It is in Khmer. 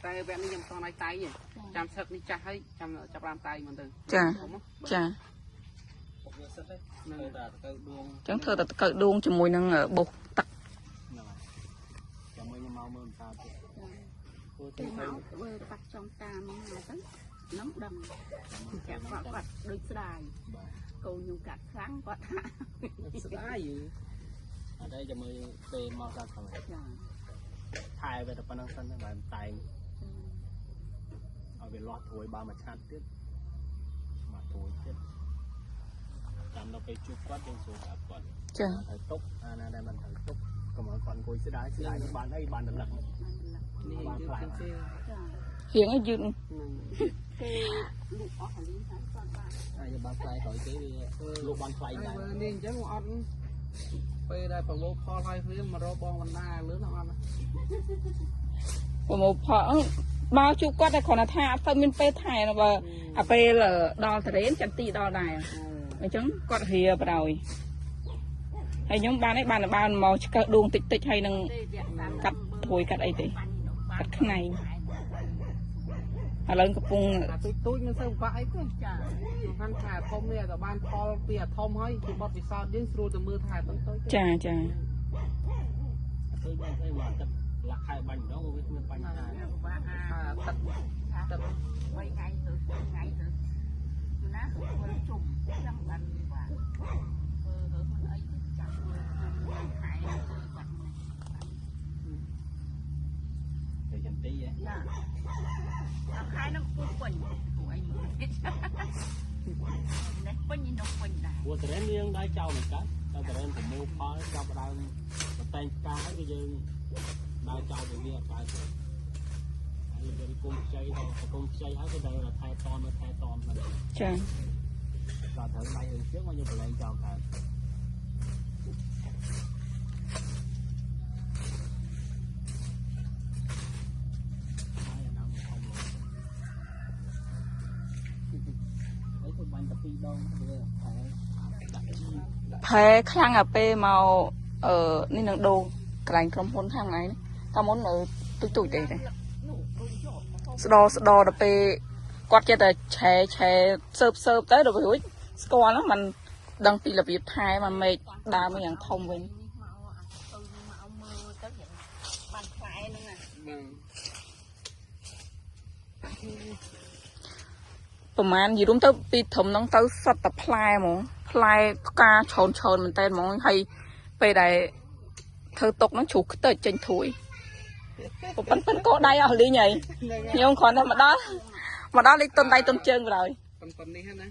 តែវគ្គនេះខ្ញុំមិនតន់ឲ្យតៃទេចាំស្លឹកនេះចាស់ហើយចាំចាប់បានតៃមកទៅ ចា ធំហ៎ ចា ពុកវាសិតទេធ្វើតែទៅដួង អញ្ចឹងធ្វើតែតកើដួងជាមួយនឹងបុសទឹក ហ្នឹងហើយចាំមើលខ្ញុំមកមើលតាមទៀតព្រោះ ទៅ ទៅ មកធ្វើប៉ះចង់តាមហ្នឹងទៅហ្នឹងដឹងចាគាត់គាត់ដូចស្ដាយ បាទ កូនខ្ញុំកាត់ខ្លាំងគាត់ថា ស្ដាយ អត់ទេចាំមើលពេលមកតាមក្រោយ ចា ថែវាតែប៉ុណ្្នឹងសិនទៅបែបតែងឲ្យវាលាស់ត្រួយបើមួយឆាត់ទៀតមកត្រួយទៀតចាំដល់ពេលជួបគាត់យើងសួរប្រាប់គាត់ ចា ត្រូវទុកអាណាដែលមិនត្រូវទុកកុំឲ្យគាត់អង្គុយស្ដាយស្ដាយនឹងបានអីបានដំណឹក នេះយឺតជាងគេ ចា រៀងឲ្យយឺត ហ្នឹង គេលក់អស់អាលីងហើយគាត់បាន អាចបានផ្លែក្រោយគេវាលក់បានថ្លៃ ហើយ ដែរ មើលនេះអញ្ចឹងអត់ពេលដែលប្រមូលផលហើយភ្លាមមករកបងបណ្ដាលឿនអត់ ប្រមូលផលបើជួបគាត់តែគ្រាន់តែថាអត់ទៅមានពេលថែបើអាពេលដល់តរេនចន្ទីដល់ដែរអញ្ចឹងគាត់រៀបរយហើយខ្ញុំបានឯងបានបានមកឆ្កឹះដួងតិចតិចហើយនឹង ទេវគ្គតាម កាត់ត្រួយកាត់អីទេ បាញ់នោះ កាត់ខ្នែងឥឡូវកំពុង អាទូចទូចមិនសូវពិបាកអីទេ ចា សំខាន់ថាធំនេះតែបានផលពីអាធំហើយជាបទពិសោធន៍យើងស្រួលទៅមើលថែតូចតូច ចាចា ទៅបានអីមកទឹកលាក់ខែបាញ់ម្ដងវាគ្មានបញ្ហា ពិបាកអា ថាទឹកទឹក 3ថ្ងៃទៅ4ថ្ងៃទៅណាទៅធ្វើជុំចឹងបានបាទធ្វើទៅមិនអីចាប់ធ្វើខ្ញុំខែធ្វើបាត់ ទៅចន្ទីហ៎ ចាដល់ខែហ្នឹងពូពេញពូអីមើលនេះពេញនោះពេញដែរ ព្រោះតរ៉េនយើងដែរចោលមិនកើតតែតរ៉េនប្រមូលផលចាប់ដើមតែងផ្កាហើយគឺយើងដើរចោលទៅវាអត់កើតទេហើយវាគុំខ្ចីដល់គុំខ្ចីហើយក៏ដើរថែតមថែតមហ្នឹង ចា ដល់ត្រូវដៃរឿងជាងមកយើងប្រឡែងចោលកើតហើយអាណាមធំលោហើយទៅបាញ់តែពីរដងវាថែដាក់ជីដាក់ ផែខ្លាំងអាពេលមកអឺនេះនឹងដូរកន្លែងក្រុមហ៊ុនខាងថ្ងៃនេះតាមុនទូចទូចទេទេ នោះដូចយក ស្ដស្ដដល់ពេលគាត់ចេះតែឆែឆែសើបសើបទៅដល់ពេលរួចស្គាល់ហ្នឹងมันដឹងពីរបៀបថែមកមេឃដើមយ៉ាងធំវិញ នេះមកអាទៅមកមើលទៅយ៉ាងបានផ្លែហ្នឹងណា ហ្នឹង ប្រហែលនិយាយរួមទៅពីធំហ្នឹងទៅសុទ្ធតែផ្លែហ្មងផ្លែផ្កាច្រើនច្រើនមែនតើហ្មងហើយពេលដែលធ្វើទុកហ្នឹងជ្រុះខ្ទេចចេញធួយប៉ុនប៉ុនកោដៃអស់លីងហើយខ្ញុំគ្រាន់តែមកដល់មកដល់លេខតុនដៃតុនជើងបណ្ដោយ ប៉ុណ្ណេះណា